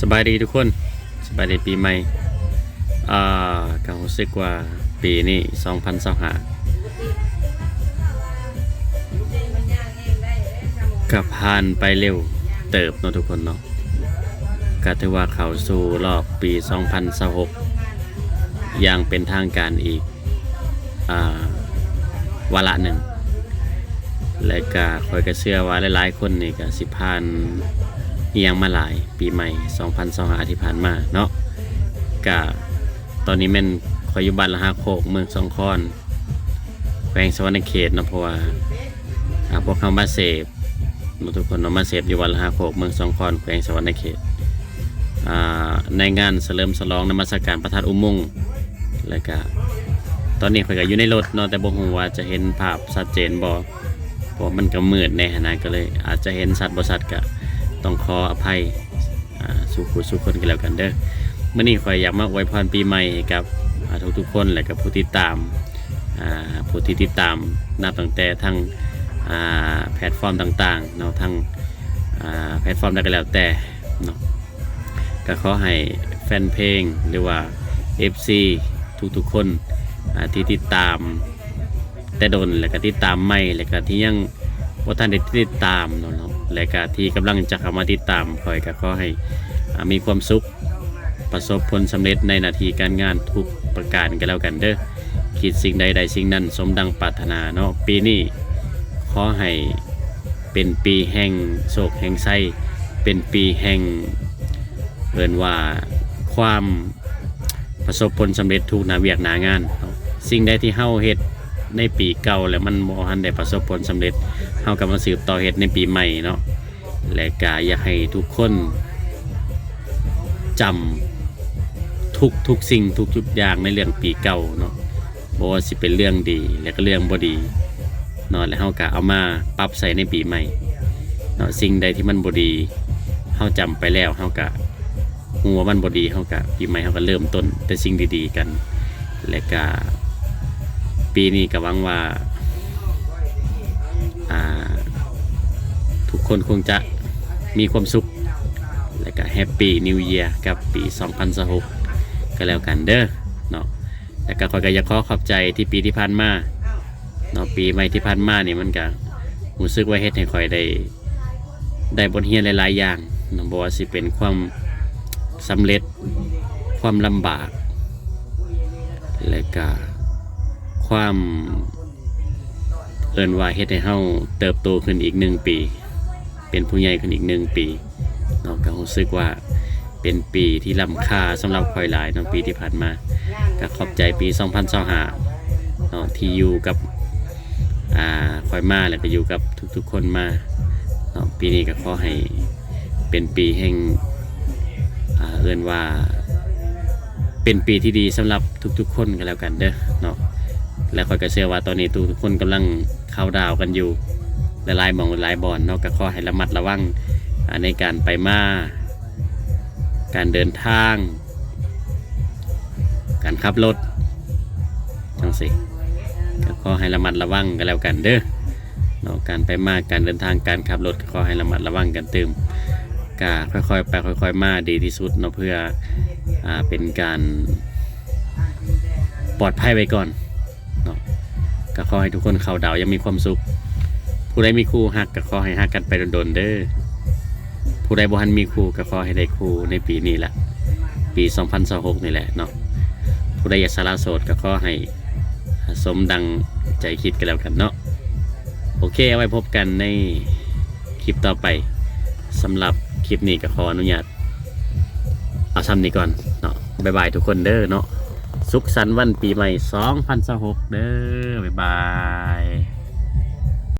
ສະບາຍດີທຸກຄົນ ສະບາຍດີປີໃໝ່. ອ່າ ກໍຮູ້ສຶກວ່າປີນີ້ ສອງພັນຊາວຫ້າ ກໍຜ່ານໄປເລັວເຕີບເນາະທຸກຄົນເນາະ. ກໍຖືວ່າເຂົ້າສູ່ລອບປີສອງພັນຊາວຫົກ ຢ່າງເປັນທາງການອີກ ອ່າ ວາລະໜຶ່ງ ແລະກະຂ້ອຍກະເຊື່ອວ່າຫຼາຍໆຄົນນີ້ກະຊິຜ່ານອີ່ຫຍັງມາຫຼາຍ ປີໃໝ່ສອງພັນຊາວຫ້າທີ່ຜ່ານມາເນາະ. ກະຕອນນີ້ແມ່ນຂ້ອຍຢູ່ບ້ານລະຫາໂຄກ ເມືອງສອງຄອນ ແຂວງສະຫວັນນະເຂດເນາະ ເພາະວ່າ ອ່າ ພວກເຮົາມາເສບເນາະທຸກຄົນເນາະ ມາເສບຢູ່ວັດລະຫາໂຄກ ເມືອງສອງຄອນ ແຂວງສະຫວັນນະເຂດ ອ່າ ໃນງານສະເຫຼີມສະຫຼອງນະມັດສະການພະທາດອຸໂມງ. ແລ້ວກະຕອນນີ້ຂ້ອຍກະຢູ່ໃນລົດເນາະ ແຕ່ບໍ່ຮູ້ວ່າຈະເຫັນພາບຊັດເຈນບໍ່ ເພາະມັນກະມືດແດ່ຫັ້ນນະ ກະເລີຍອາດຈະເຫັນຊັດບໍ່ຊັດ ກະຕ້ອງຂໍອະໄພ ອ່າ ສູ່ຜູ້ສູ່ຄົນກັນແລ້ວກັນເດີ. ມື້ນີ້ຂ້ອຍຢາກມາອວຍພອນປີໃໝ່ໃຫ້ກັບ ອ່າ ທຸກໆຄົນ ແລະກະຜູ້ຕິດຕາມ ອ່າ ຜູ້ທີ່ຕິດຕາມນັບຕັ້ງແຕ່ທັງ ອ່າ ແພລດຟອມຕ່າງໆເນາະ ທັງ ອ່າ ແພລດຟອມໃດກໍແລ້ວແຕ່ເນາະ ກໍຂໍໃຫ້ແຟນເພງ ຫຼືວ່າ ເອັຟຊີ ທຸກໆຄົນ ອ່າ ທີ່ຕິດຕາມແຕ່ດົນ ແລະກະຕິດຕາມໃໝ່ ແລະກະທີ່ຍັງ ບໍ່ທັນໄດ້ຕິດຕາມເນາະ ແລະກະທີ່ກຳລັງຈະເຂົ້າມາຕິດຕາມຂ້ອຍ ກະຂໍໃຫ້ ອ່າ ມີຄວາມສຸກ ປະສົບຜົນສຳເລັດໃນໜ້າທີ່ການງານທຸກປະການກັນແລ້ວກັນເດີ. ຄິດສິ່ງໃດໄດ້ສິ່ງນັ້ນ ສົມດັ່ງປາດຖະໜາເນາະ. ປີນີ້ຂໍໃຫ້ເປັນປີແຫ່ງໂຊກແຫ່ງໄຊ ເປັນປີແຫ່ງ ເອີ້ນວ່າຄວາມ ປະສົບຜົນສຳເລັດທຸກໜ້າວຽກໜ້າງານເນາະ. ສິ່ງໃດທີ່ເຮົາເຮັດໃນປີເກົ່າແລ້ວມັນບໍ່ທັນໄດ້ປະສົບຜົນສຳເລັດ ເຮົາກໍມາສືບຕໍ່ເຮັດໃນປີໃໝ່ເນາະ. ແລະກະຢາກໃຫ້ທຸກຄົນຈຳທຸກໆສິ່ງທຸກໆຢ່າງໃນເລື່ອງປີເກົ່າເນາະ ບໍ່ວ່າຊິເປັນເລື່ອງດີ ແລະກະເລື່ອງບໍ່ດີເນາະ ແລະເຮົາກະເອົາມາປັບໃຊ້ໃນປີໃໝ່ເນາະ. ສິ່ງໃດທີ່ມັນບໍ່ດີ ເຮົາຈຳໄປແລ້ວ ເຮົາກະ ຮູ້ວ່າມັນບໍ່ດີ ເຮົາກະ ປີໃໝ່ເຮົາກະເລີ່ມຕົ້ນແຕ່ສິ່ງດີໆກັນ. ແລະກະປີນີ້ກະຫວັງວ່າ ອ່າ ທຸກຄົນຄົງຈະມີຄວາມສຸກ ແລະກະ Happy New Year ກັບປີສອງພັນຊາວຫົກ ກໍແລ້ວກັນເດີເນາະ. ແລະກະຂ້ອຍກະຢາກຂໍຂອບໃຈທີ່ປີທີ່ຜ່ານມາເນາະ ປີໃໝ່ທີ່ຜ່ານມານີ້ ມັນກະຮູ້ສຶກວ່າເຮັດໃຫ້ຂ້ອຍໄດ້ ໄດ້ບົດຮຽນຫຼາຍໆຢ່າງເນາະ ບໍ່ວ່າຊິເປັນຄວາມສຳເລັດ ຄວາມລຳບາກ ແລະກະຄວາມ ເອີ້ນວ່າເຮັດໃຫ້ເຮົາເຕີບໂຕຂຶ້ນອີກໜຶ່ງປີ ເປັນຜູ້ໃຫຍ່ຂຶ້ນອີກໜຶ່ງປີເນາະ. ກະຮູ້ສຶກວ່າເປັນປີທີ່ລ້ຳຄ່າສຳລັບຂ້ອຍຫຼາຍເນາະ ປີທີ່ຜ່ານມາ. ກະຂອບໃຈປີສອງພັນຊາວຫ້າເນາະ ທີ່ຢູ່ກັບ ອ່າ ຂ້ອຍມາ ແລະກະຢູ່ກັບທຸກໆຄົນມາເນາະ. ປີນີ້ກະຂໍໃຫ້ເປັນປີແຫ່ງ ອ່າ ເອີ້ນວ່າເປັນປີທີ່ດີສຳລັບທຸກໆຄົນກໍແລ້ວກັນເດີເນາະ. ແລະຂ້ອຍກະເຊື່ອວ່າຕອນນີ້ທຸກໆຄົນກຳລັງເຄົາດາວກັນຢູ່ຫຼາຍໆໝ່ອງຫຼາຍໆບ່ອນເນາະ. ກະຂໍໃຫ້ລະມັດລະວັງ ອ່າ ໃນການໄປມາ ການເດີນທາງ ການຂັບລົດ ຈັ່ງຊີ້ ກໍຂໍໃຫ້ລະມັດລະວັງກັນແລ້ວກັນເດີເນາະ. ການໄປມາ ການເດີນທາງ ການຂັບລົດ ກໍຂໍໃຫ້ລະມັດລະວັງກັນຕື່ມ. ກະຄ່ອຍໆໄປຄ່ອຍໆມາດີທີ່ສຸດເນາະ ເພື່ອ ອ່າ ເປັນການປອດໄພໄວ້ກ່ອນເນາະ. ກໍຂໍໃຫ້ທຸກຄົນເຄົາດາວຢ່າງມີຄວາມສຸກ. ຜູ້ໃດມີຄູ່ຮັກກໍຂໍໃຫ້ຮັກກັນໄປດົນໆເດີ. ຜູ້ໃດບໍ່ທັນມີຄູ່ກໍຂໍໃຫ້ໄດ້ຄູ່ໃນປີນີ້ລະ ປີສອງພັນຊາວຫົກນີ້ແຫຼະເນາະ. ຜູ້ໃດຢາກສະຫຼະໂສດກໍຂໍໃຫ້ ອ່າ ສົມດັ່ງໃຈຄິດກັນແລ້ວກັນເນາະ. ໂອເຄ ເອົາໄວ້ພົບກັນໃນຄລິບຕໍ່ໄປ. ສຳລັບຄລິບນີ້ກໍຂໍອະນຸຍາດເອົາຊ່ຳນີ້ກ່ອນເນາະ. ບາຍບາຍທຸກຄົນເດີເນາະ. ສຸກສັນວັນປີໃໝ່ສອງພັນຊາວຫົກເດີ. ບາຍບາຍ.